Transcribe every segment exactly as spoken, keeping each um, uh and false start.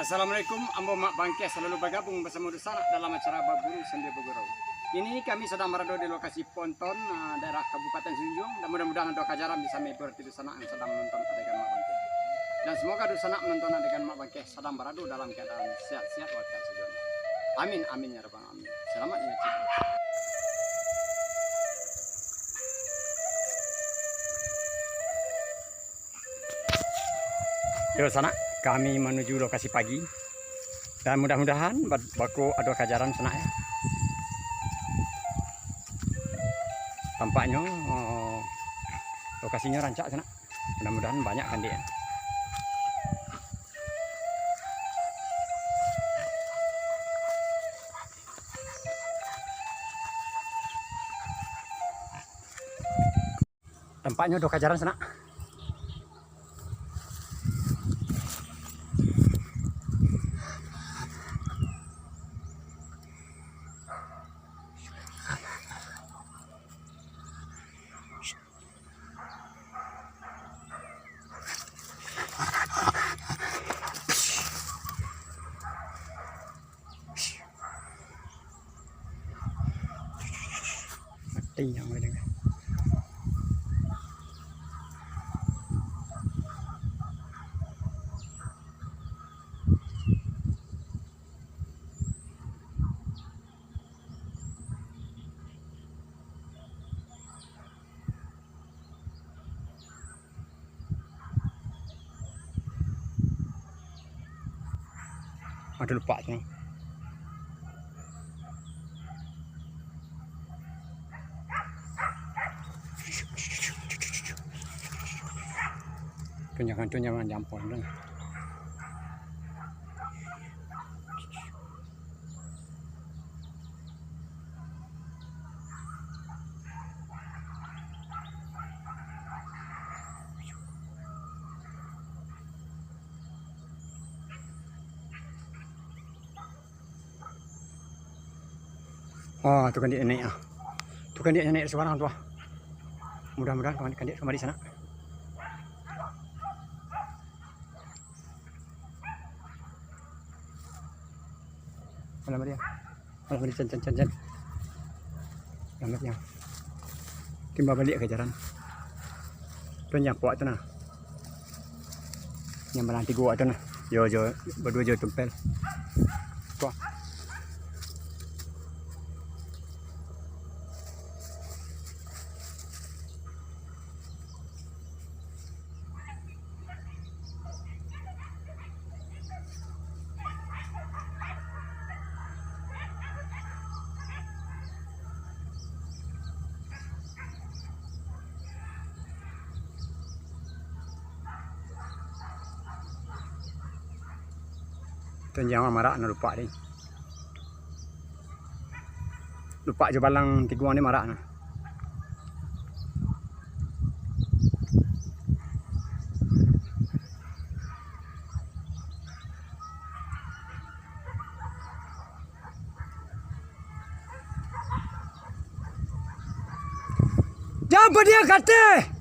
Assalamualaikum, ambo Mak Bangkeh salalu bagabung basamo dunsanak dalam acara Baburu Sambia Bagurau. Kini kami sadang barado di lokasi Ponton, ah, daerah Kabupaten Sanjung, dan mudah-mudahan Ado Kajaran bisa menghibur hati dunsanak yang sadang menonton adegan Mak Bangkeh. Dan semoga dunsanak menonton adegan Mak Bangkeh sadang barado dalam keadaan sehat-sehat walafiat sajo. Amin, amin, ya rabbal alamin. Selamat menyaksikan. Yo, sanak, kami manuju lokasi pagi. Dan mudah-mudahan ba-, bako Ado Kajaran, sanak, ya. Tampaknyo, oh, lokasinyo rancak, sanak. Mudah-mudahan banyak kandik, ya. Tampaknyo Ado Kajaran, sanak. Mati nyawa dia. Ado lupak tu. Tu jangan, tu jangan jampang tu. Ah, tu kandik naiak ah. Tu kandik naiak sabarang tu ah. Mudah-mudahan kandik, kandik kamari sanak. Alah, mari, ah. Alah, mari, can, can, can, can. Alah, mari, ah. Kin babaliak ka jalan. Tu nan kuat tu nah. Nan balantigo tu nah. Yo, jo, baduo jo tumpel. Kuat. Tunjang marak nan lupak deh. Lupak jo balang tiguang ni marak nah. Jan padiah kateh!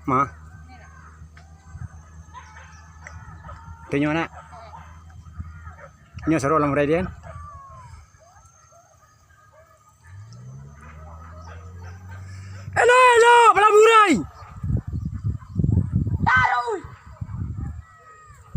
Ma. Tanyo nak. Nyo saro lah murai den. Elok, elok, balah murai.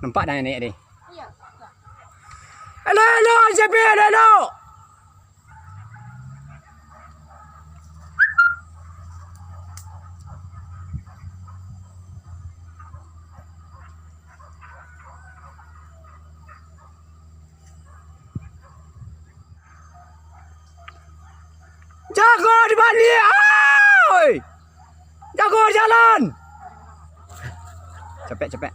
Nampak dah naiak deh. Elok, elok, J P, elok, elok. Jago di baliak, oi! Jago jalan! Capek, capek.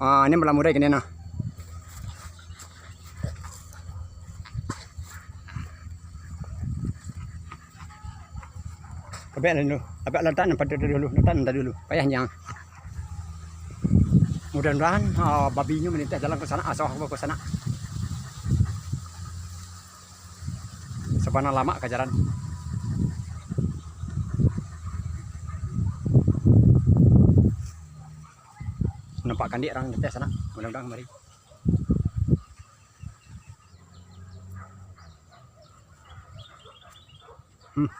Ah, ni malam murai kini nah. Capek lah dulu. Capek lah, letak nan pado dulu. Letak nan tadi dulu. Payah nyang. Mudah-mudahan, ah, babinyo malintah jalan ka sanak, ah, sawah ka sanak. Panah lamak ka jalan. Nampak kandik urang di ateh sanak. Mudah-mudahan kamari. Hmm.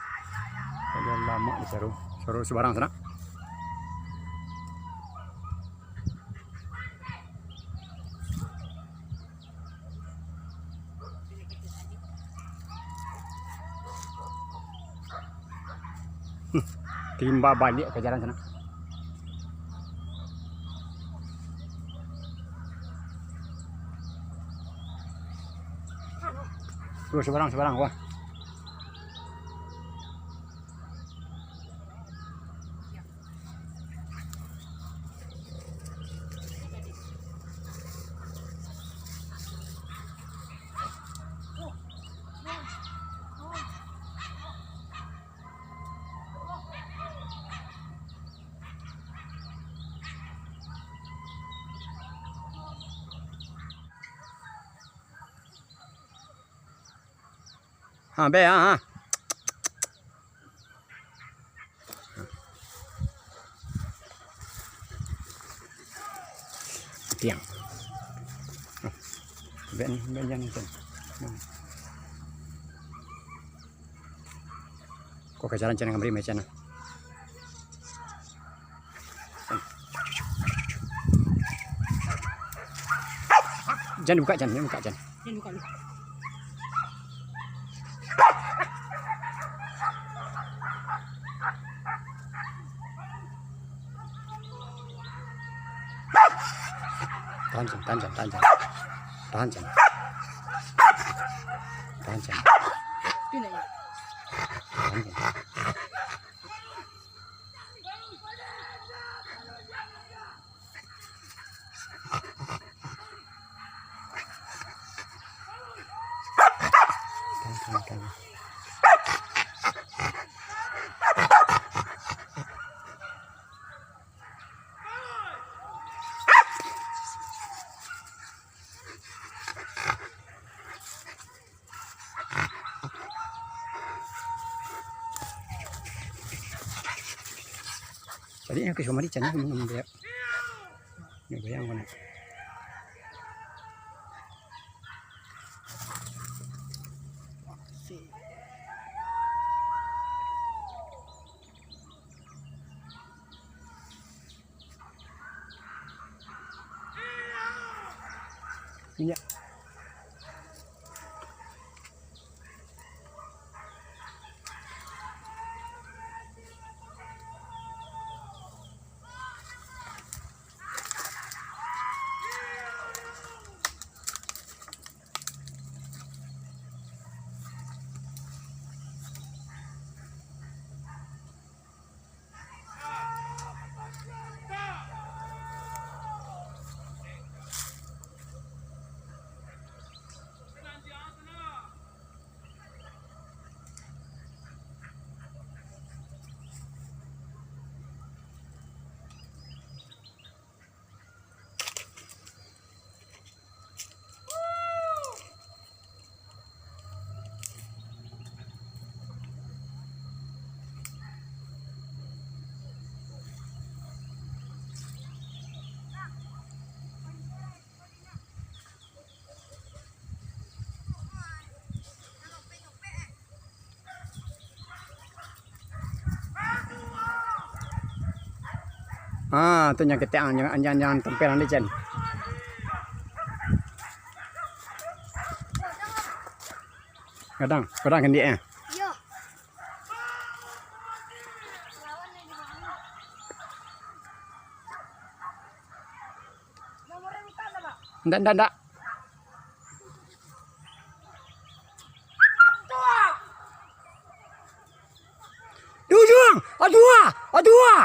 Ado lamak di saru. Saru subarang sanak. Hmm. Timba baliak ka jalan sanak. Tuh, subarang, subarang, wah. Ha, be, ha, ha. Tiang. Be, be, jan, jan. Ko ka jalan cana kamari, macam mana? Jan buka, jan, jan buka, jan. Jan buka lu. Tahan, jan, tahan, jan, tahan, jan. Tahan, jan. Tahan, jan. Tahan, jan. Tadi yang ke Somali cana minum dia. Ni bayang mana? Minyak. Ah, tu nyo ketek, ah, jangan, jangan, jangan tempel nanti, Cen. Gadang, gadang kandik, eh. Iyo. Ndak, ndak, ndak. Di ujung! Aduh, ah! Aduh, ah!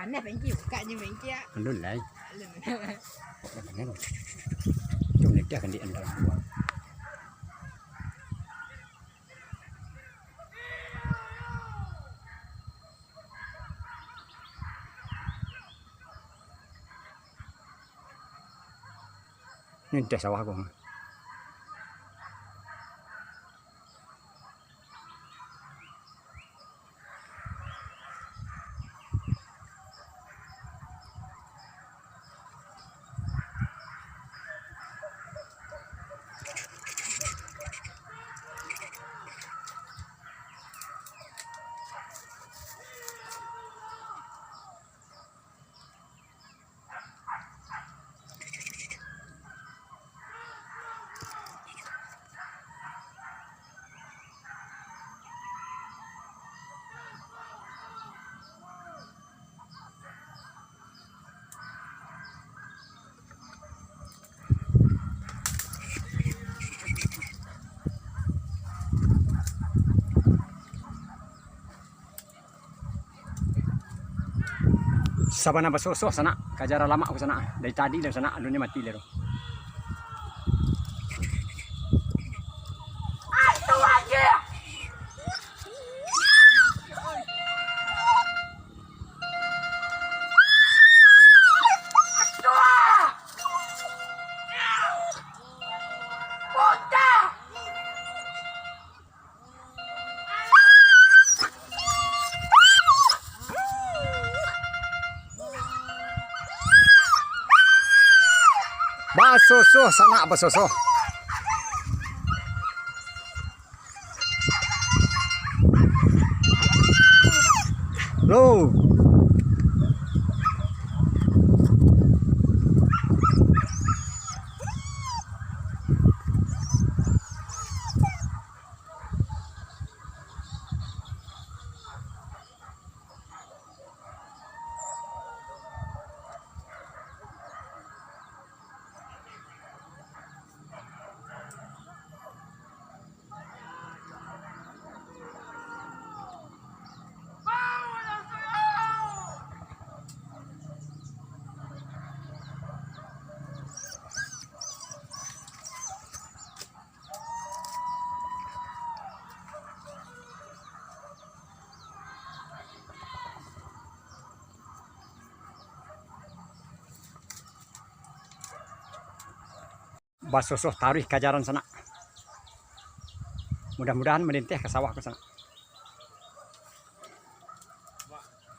Nah, pengki buka je pengki ya. Alun lai. Alun. Jom ni dia kan di andal. Ni dah sawah ko. Sabana basosoh sanak, kajaran lamak ko sanak, dari tadi lah sanak, alun nyo mati lah tu. Basosoh, sanak basosoh. Lo. Basosoh taruih kajaran sanak. Mudah-mudahan malinteh ka sawah ko sanak.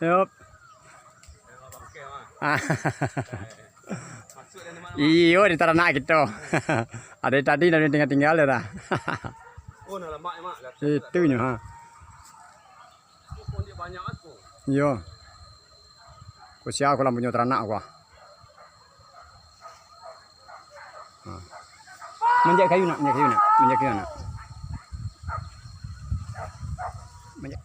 Yup. Ah. Iyo, di taranak kito. Ado tadi nan tinggal-tinggal dah. Itunyo, ha. Iyo. Ko sia ko lah punyo taranak ko. Ha. Manjek kayu nak, manjek kayu nak, manjek kayu nak. Manjek.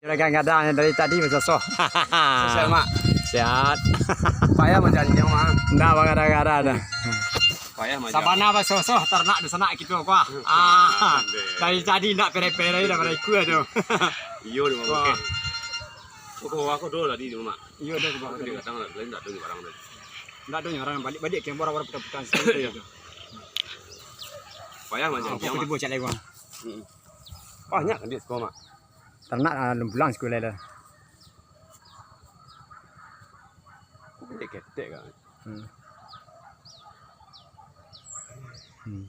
Juragan gadang dari tadi basosoh. Sehat, Mak? Sehat. Payah manjadi, Mak. Ndak bagadang-gadang dah. Payah manjadi. Sabana basosoh, taranak di sanak kito, kuah. Ah, dari tadi ndak pere-pere dah pada ikut tu. Iyo, di Mak. Wah. Bukeh. Kok aku dulu tadi di Mak. Iyo, dah, Mak. Aku di gadang lah, lain ndak ada orang dah. Ndak ada orang balik-balik ke orang-orang putar-putar situ. Iyo. Payah manjadi, Mak. Tibo cak lewat. Hmm. Banyak kan di sekolah, Mak? Taranak, ah, alun pulang sikolah lah. Kok ketek-ketek kan? Hmm. Hmm.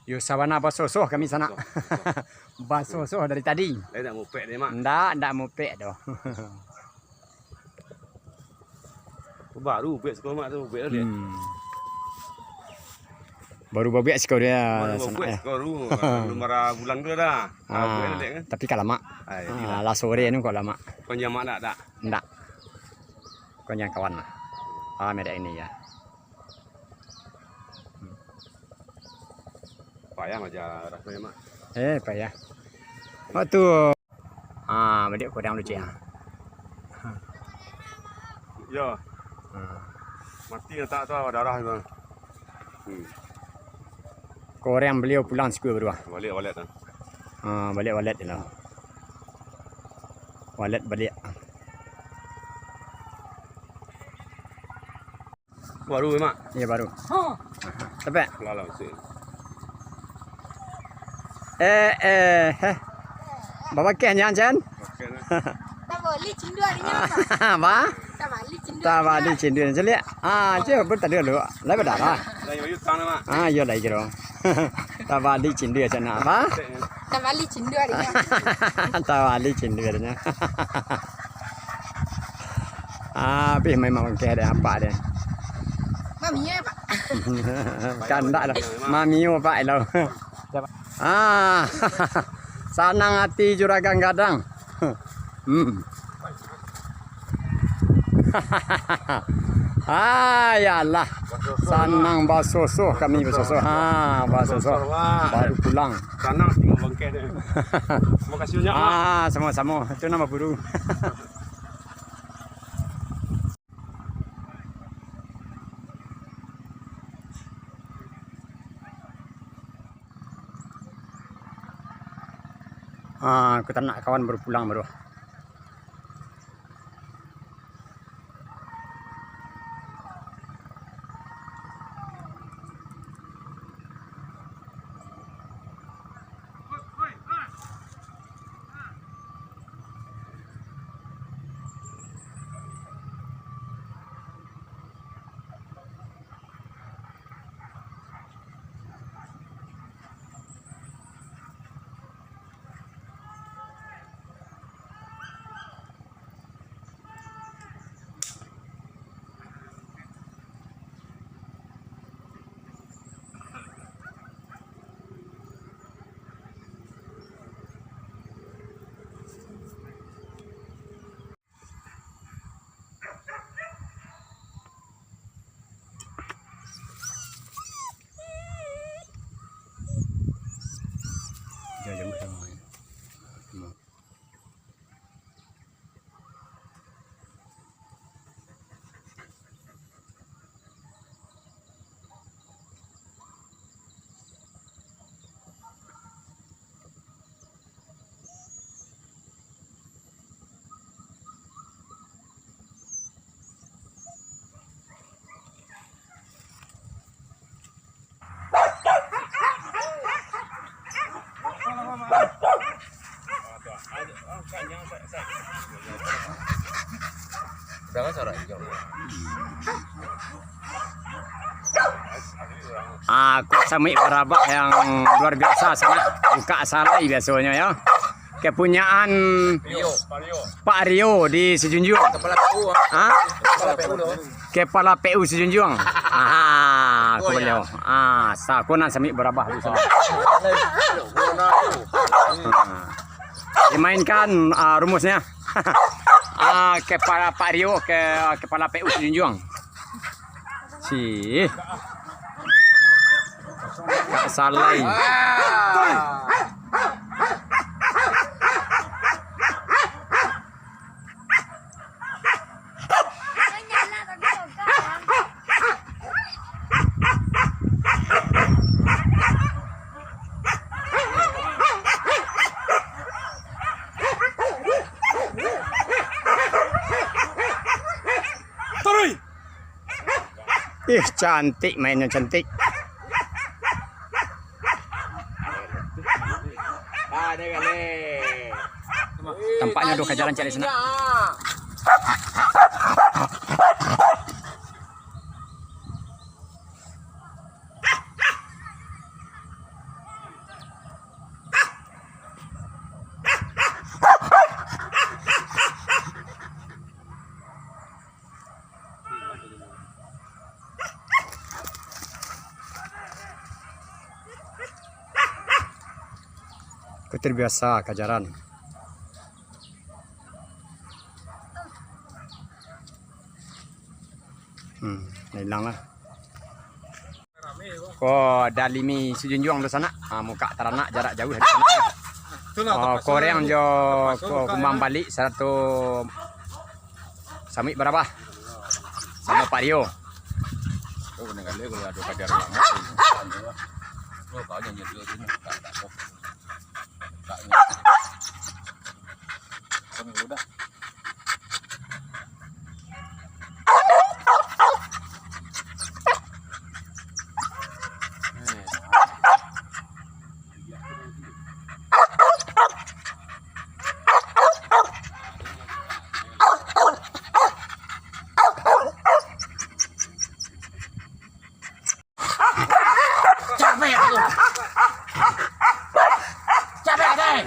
Yo, sabana basosoh kami sanak. Basosoh. Basosoh dari tadi. Lain ndak mupek deh, Mak? Ndak, ndak mupek doh. Baru ubek siko, Mak, tu, ubek tu, dek. Hmm. Baru babek siko dia, baru sanak, babek ya. Siko tu, belum bara bulan tu dah. Ah, ubek tu, dek, kan? Tapi ka lamak. Ah, jadilah. Ah, lah sore ni kok lamak. Kau nyamak tak, tak? Ndak. Kau jangan kawan lah. Ah, merek ini ya. Hmm. Payah aja rasanya, Mak. Eh, payah. Waktu, ah, baliak kurang lucu, ah. Yo. Ah. Mati tak tu darah tu. Hmm. Kurang baliau pulang sikua baru, ah. Baliak walet tu. Ah, baliak walet je lah. Walet baliak. Baru, Mak. Iyo, baru. Tapek? Lah, lah, masuk. Eh, eh, eh. Babakeh nyo, Chan? Bakeh lah. Tabali cindua dinyo, Mak. Ba? Tabali cindua. Tabali cindua. Caliak. Ah, cek, ber tadi dulu. Lai badarah. Lai bayu tang, Mak. Ah, iyo, lai kiro. Tabali cindua, Chan, ba? Tabali cindua dinyo. Tabali cindua dinyo. Abih main mangkeh deh, apak deh. Mamio, Pak. Kandak lah. Mamio, Pak, lo. Ah, sanang ati Juragan Gadang. Hmm. Ah, ya Allah. Sanang basosoh kami basosoh. Ha, basosoh. Baru pulang. Sanang tengok bangkai dia. Terima kasih banyak, Mak. Ah, sama-sama. Itu nama buru. Ah, aku tak nak kawan baru pulang baru. Ah, kuah samik barabak yang luar biasa, sangat buka salai biasonyo, yo. Kepunyaan Pak Rio di Sijunjuang. Kepala P U, ah. Ha? Kepala P U, no. Kepala P U Sijunjuang. Ah, oh, kepala. Ya. Ah, sa-, kuah nan samik barabak di sana. Ah. Dimainkan, ah, rumusnya. Ah, kepala Pak Rio ke kepala P U Sijunjuang. Cih. Kak Salai. Taruih! Ih, cantik mainnya, cantik. Tampaknya duka jalan cari senang. Ko terbiasa kajaran. Hmm, ilang lah. Ko Dalimi Sijunjuang tu sanak. Ah, mukak taranak jarak jauah dari sanak. Itulah, oh, terpaksa koreng lah. Jo terpaksa ko buka kumang ya. Balik sarato Samuik Barabah. Samo Pak Rio. Oh, kena kali kalau ada kajar lama. Oh, banyak nyeduh sini. Tak, tak, tak. Capek aku. Capek katai.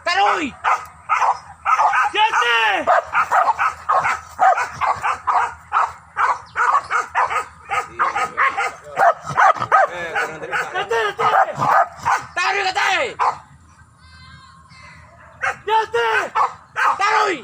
Taruih. Jati. Jati, jati. Taruih katai. Jati! Taruih!